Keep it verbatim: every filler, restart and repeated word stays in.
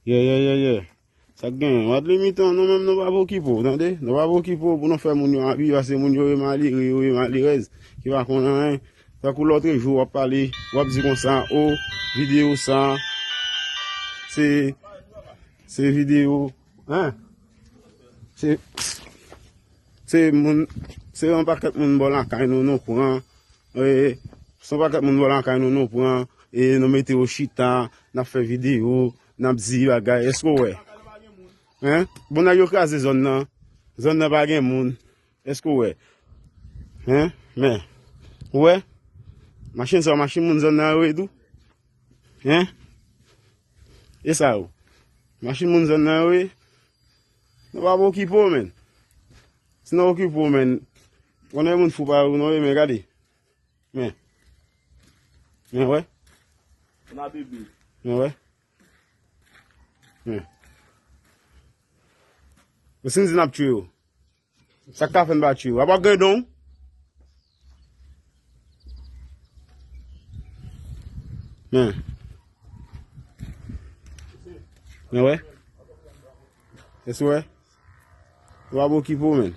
Yeah, yeah, yeah, yeah. Sa k genyen? Wadley Mitan, nou menm nou pa pou okipe w, tande? Nou pa pou okipe w pou nou fè moun yo abi, paske moun yo ye malere, yo ye malerèz, ki pa konn anyen. Tankou lòt jou, w ap pale, w ap di konsa, o, videyo sa, se, se videyo, hein? Se, se moun, se yon pakèt moun bò lakay nou, nou pran, e, se yon pakèt moun bò lakay nou, nou pran, e nou mete yo chita, n ap fè videyo, n ap di bagay, èske w wè? Hein? Bon, nèg yo kraze zòn nan, zòn nan pa gen moun, èske w wè? Hein? Men, ou wè? Machin sa, machin moun zòn nan yo ye tou? Hein? E sa yo? Machin moun zòn nan yo ye? Nou pa pou okipe w, menn. Si nou okipe w, menn, konnen moun fou pa ou non, men gade. Men. Men, wè. Men, wè. Men. Ou si n di n ap tchwe yo. Sa k ka fè n pa tchwe yo? Apa gen don? Men. Men, wè. Èske w wè? Ou pa pou okipe w, menn.